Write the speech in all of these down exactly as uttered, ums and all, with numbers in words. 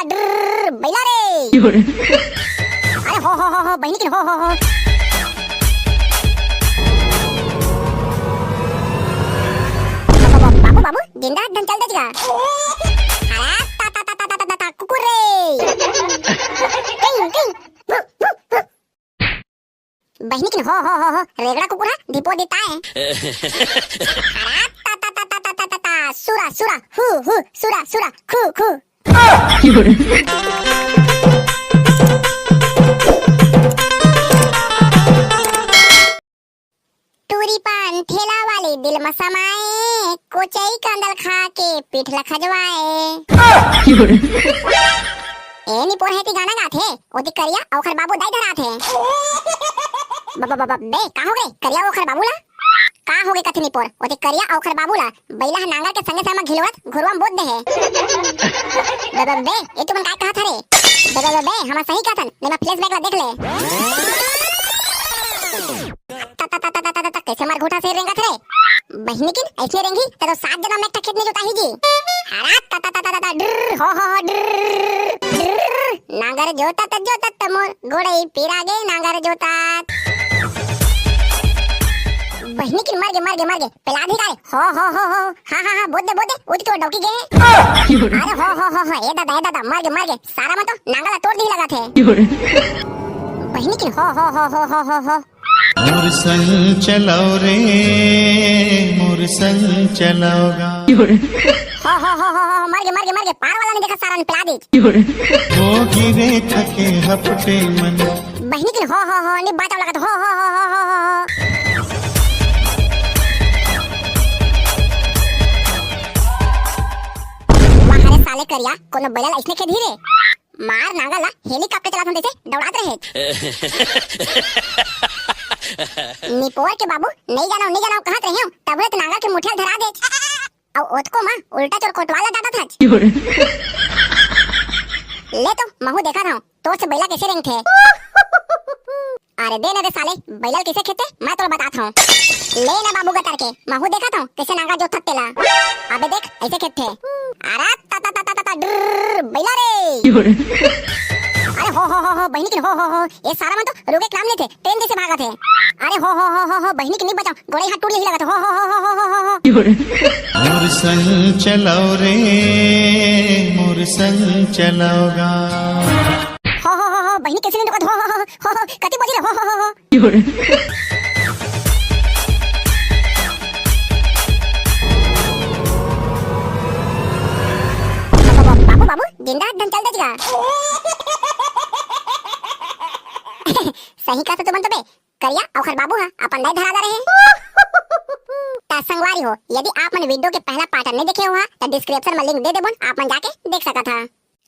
ड्रर, बइला रे। अरे हो, हो, हो, हो, बहिनी किन हो, हो, हो। बाबू, बाबू, जिंदा धन चल दे जिगा। अरे ता, ता, ता, कुकुर रे। टिंग, टिंग। बहिनी किन हो, हो, हो, हो, रेगड़ा कुकुर हा, ढिपो देता है। हरा ता, ता, ता, सुरा, सुरा, हु, हु, सुरा, सुरा, खु, खु। टूरी पान ठेला वाले दिल म समाए, कोचई कांदल खा के पीठ ल खजवाए। ए निपोर हे ती गाना गाथे, ओती करिया अउ ओखर बाबू दाई धराथे। ब-, ब-, ब-, ब-, बे, का हो गे करिया अउ ओखर बाबू ला? का हो गे कथे निपोर, ओती करिया अउ ओखर बाबू ला बइला ह नांगर के संगे संग म घिलोरत घुरुवा म बोत दे हे। बे, बे, बे, ए तुमन काय कहत हरे? बे, बे, बे, बे, हमन सही कहथन, नहीं मैं flashback ला देख ले। ता, ता, ता, ता, ता, ता, ता, कैसे मार घूटा से रेंगत रे? बहिनी किन ऐसे रेंगी, त तो सात जन्म में एक ठा खेत नहीं जोताही जी। हरा ता, ता, ता, ता, ता, ता, ड्रर, हो, हो, हो, ड्रर, ड्रर, नांगर जोतत, जोतत मोर गोड़ई पिरा गे नांगर जोतात। बहिनी किन मर गे, मर गे, मर गे, पेला दी का रे? हो, हो, हो, हो, हाँ, हाँ, हाँ, बोल दे, बोल दे, उठ के डौकी गे। अरे हो, हो, हो, हो, ए दादा, ए दादा, मर गे, मर गे, सारा मन तो नांगर ला तोड़ दी लगा थे। बहिनी किन हो, हो, हो, हो, हो, हो, हो। मोर संग चलाओ रे, मोर संग चलाओ गा। हो, हो, हो, हो, हो, मर गे, मर गे, मर गे, पार वाला नहीं देखा, सारा ने पिला दे। हो गिरे थके हपटे मन। बहिनी किन हो, हो, हो, नहीं बाचा लगा तो, हो, हो, हो, हो, हो, हो, हो। वाह रे साले करिया, कोनो बैला ला अइसने खेदही रे। मार नांगर ला helicopter चलात हन तइसे दौड़ात रहे। निपोर के बाबू, नहीं जानो, नहीं जानो कहत रहे हो, तब तो नांगर के मुठिया धरा दे। अउ ओतको मा उल्टा चोर कोटवाल ला डांटत हच। ले तो महू देखत हूँ, तोर से बैला कैसे रेंगथे। अरे दे ना रे साले, बैला ल कैसे खेदथे, मैं तोला बतात हूँ। ले ना बाबू गतर के, महू देखत हूँ, कैसे नांगर जोतथे तेला। अबे देख, ऐसे खेदथे। अरे ता, ता, ता, ता, ता, ता, ड्रर, बैला रे। अरे हो, हो, हो, हो, बहिनी किन हो, हो, हो, ये सारा मन तो रुके के नाम लेथे, train जैसे भागत हे। अरे हो, हो, हो, हो, हो, बहिनी किन नहीं बचाओ, गोड़े हाथ टूट लेही लगत हे। हो, हो, हो, हो, हो, हो, हो। मोर संग चलाओ रे, मोर संग चलाओ गा। हो, हो, हो, हो, बहिनी कैसे नहीं रुकत? हो, हो, हो, हो, हो, कति बजे रे? हो, हो, हो, हो। बाबू, बाबू, जिंदा धन चल दे जिगा। सही कहा तो तुमन तो बे, करिया अउ ओखर बाबू हा अपन दाई धरा दे रहे। ता संगवारी हो, यदि आप मन video के पहला part नहीं देखे हो हा, तो description में link दे देबोन, आप मन जाके देख सकत हा।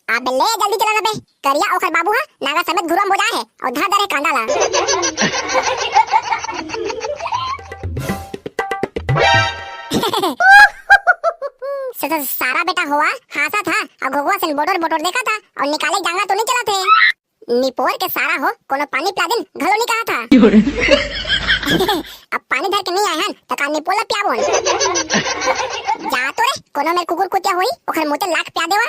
अबे ले जल्दी चला ना बे, करिया ओखर बाबू हा नांगर समेत घुरुवा म बोजाए हे अउ धर दे रहे कांदा ला। स-, स-, सारा बेटा होवा हाँसत हा अउ घोघवा सन बोटोर बोटोर देखत हा अउ निकाले जांगर तो नहीं चलत हे। निपोर के सारा हो, कोनो पानी पिला दिन घलो नहीं कहा था। अब पानी धर के नहीं आए हन, त का निपोर ला पियाबोन? जा तो रे, कोनो मेर कुकुर कुतिया होई, ओखर मुते लाख पिया देवा।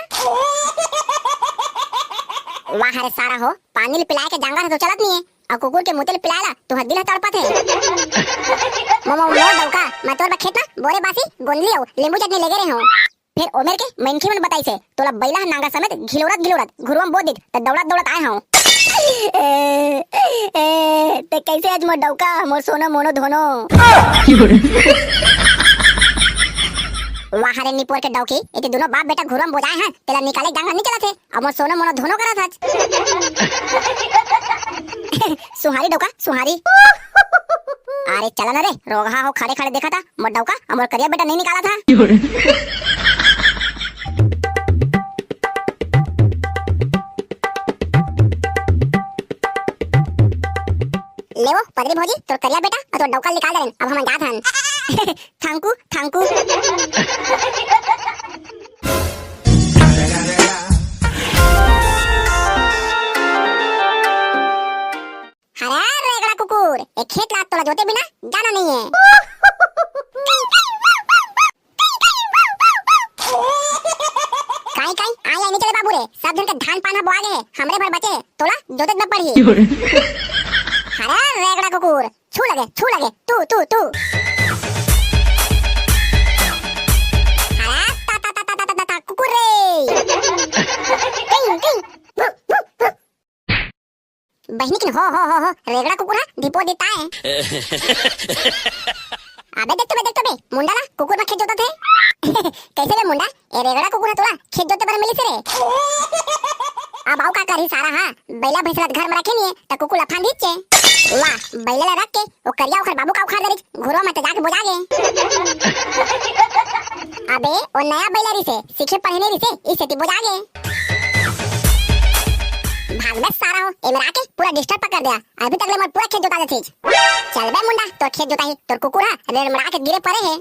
वाह रे सारा हो, पानी ल पिलाए के जांगर ह तो चलत नहीं है, अउ कुकुर के मुते ल पिलाए ला तुहर दिल ह तड़पत है। मो, मो, मो डौका, मैं तोर बर खेत म बोरे बासी, गोंदली अउ नींबू चटनी लेगे रहे हूँ। फेर ओमेर के मनखे मन बताइस हे, तोला बइला ह नांगर समेत घिलोरत घिलोरत घुरुवा म बोत दिस, त दौड़त दौड़त आए हंव। ए, ए, ते कैसे आज मोर डौका, मोर सोनो मोनो धोनो? वाह रे निपोर के डौकी, एती दुनो बाप बेटा घुरुवा म बोजाए हन, तेला निकाले जांगर नी चलत हे, अउ मोर सोनो मोनो धोनो करत हच। सुहारी डौका, सुहारी। अरे चला ना रे, रोगहा हो खड़े खड़े देखा था, मोर डौका, अउ मोर करिया बेटा नहीं निकाला था। ले वो, पदरी भौजी, तोर करिया बेटा, अउ तोर डौका निकाल दे रेन, अब हमन जात हन। Thank you, thank you. हरा रेगड़ा कुकुर, ए खेत ला तोला जोते बिना जाना नहीं है। काई, काई, आय आय नइ चले बाबू रे, सब झन के धान पान ह बोआ गे हे, हमरे भर बचे हे, तोला जोते बर पड़ही। अरे रेगड़ा कुकुर, छू लगे, छू लगे, तू, तू, तू। अरे ता, ता, ता, कुकुर रे। King, king. बहिनी किन हो, हो, हो, हो, रेगड़ा कुकुर हा ढिपो देता है। अबे देख तो बे, देख तो बे, मुंडा ला कुकुर म खेत जोतत हे। कैसे बे मुंडा, ए रेगड़ा कुकुर हा तोला खेत जोते बर मिलिस रे। अब अउ का करही सारा हा, बइला भैंस ला घर म रखे नइ हे, त कुकुर ला फांद दिच्चे। वाह, बइला ला रख के ओ करिया ओखर बाबू का उखाड़ डरिस, घुरवा म त जाके बोजा गे। अबे ओ नया बइला रिसे, सीखे पढ़े नइ रिसे, इस सेती बोजा गे। भाग बे सारा हो, एमेर आके पूरा डिस्टर्ब कर दिया। अभी तक ले मोर पूरा खेत जोता देथिस। चल बे मुंडा, तोर खेत जोताही, तोर कुकुर हा रेड़मड़ा के गिरे परे हे।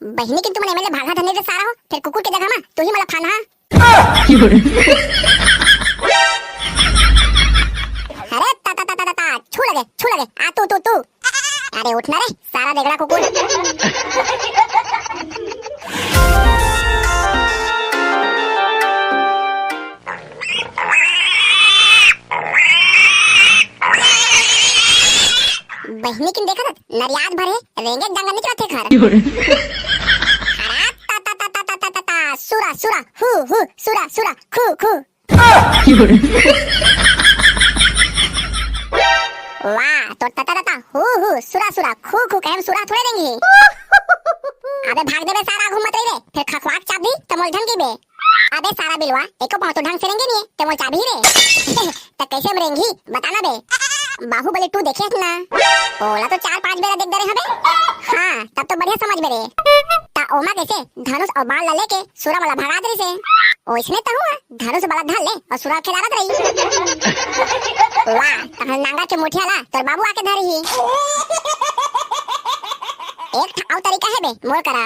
बहिनी किन तुमन एमेर ले भागत हन रे सारा हो, फेर कुकुर के जगह मा तू ही मोला फांद हा। अरे ता, ता, ता, ता, ता, ता, छू लगे, छू लगे, आ तू, तू, तू। अरे उठ ना रे, सारा रेगड़ा कुकुर। बहिनी किन देखत हस, नरियात भर हे, रेंगे डंगर निकलत हे घर। हरा ता, ता, ता, सुरा, सुरा, हु, हु, सुरा, सुरा, खु, खु। वाह, तोर तता तता, हु, हु, सुरा, सुरा, खु, खु, कहे म सुरा थोड़े रेंगही। अबे भाग देबे सारा, घूमत रही रे, फेर खखवाक चाप दी, त मोल धमकी बे। अबे सारा बिलवा, एको पाँव तो ढंग से रेंगे नहीं, ते मोल चाबही रे। त कैसे हम रेंगी, बता ना बे। बाहुबली टू देखे हस ना? ओला तो चार पांच बेरा देख दे रे हबे। हाँ, तब तो बढ़िया समझ बे रे। त ओमा कैसे धनुष अउ बाण ला लेके सुरा मोला भगात रहिसे। ओइसने तहूँ हा धनुष बाण ला धर ले अउ सुरा खेदारत रही। वाह, तहन नांगर के मुठिया ला तोर बाबू आके धरही। एक ठा अउ तरीका हे बे मोर करा।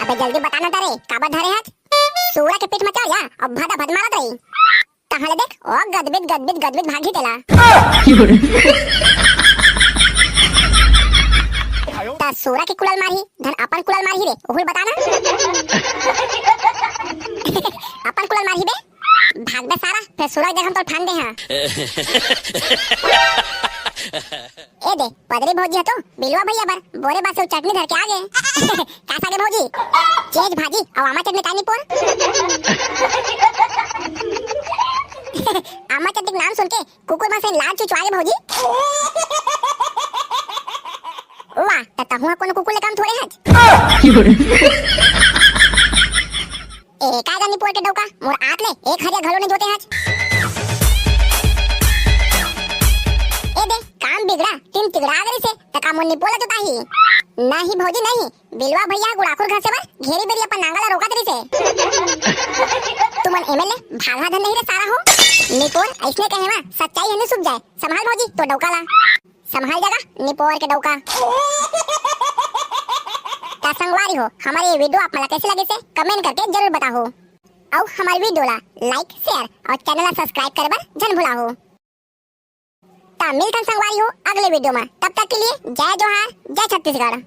अबे जल्दी बता ना तारे, काबर धरे हस? सुरा के पीठ म चढ़ जा अउ भदा भद मारत रही। तहाँ ले देख, ओ गदबिद, गदबिद, गदबिद भागही तेला। त सुरा के कुलल मारही, धन अपन कुलल मारही रे, ओहू ल बता ना। अपन कुलल मारही बे, भाग बे सारा, फेर सुरा के जगह म तोल फांद दे हाँ। ए दे, पदरी भौजी ह तो बिलवा भैया बर बोरे बासे अउ चटनी धर के आ गे। का सागे भौजी? चेज भाजी अउ आमा चटनी तानी पोर। आमा चटनी के नाम सुन के कुकुर मन से लार चुचवा गे भौजी। वाह, त तहूँ ह कोनो कुकुर ले कम थोड़े हच। ए, का गा निपोर के डौका, मोर आत ले एक हरिया घलो नइ जोते हच। ए दे, काम बिगड़ा, टीम तिगड़ा गे रिसे, त का मोर निपोर ला जोताही? नहीं भौजी, नहीं। बिलवा भैया गुड़ाखुर घसे बर घेरी बेरी अपन नांगर ला रोकत रिसे। तुमन एमेर ले भागहा धन नहीं रे सारा हो। निपोर अइसने कहे मा सच्चाई ह नइ सुप जाय। संभाल भौजी, तोर डौका ला। संभाल जा गा, निपोर के डौका। त संगवारी हो, हमर ये video आप मन ला कैसे लगिसे, comment करके जरूर बताहू। अउ हमर video ला like, share अउ channel ला subscribe करे बर झन भुलाहू। त मिलथन संगवारी हो अगले video मा। तब तक के लिए जय जोहार, जय छत्तीसगढ़।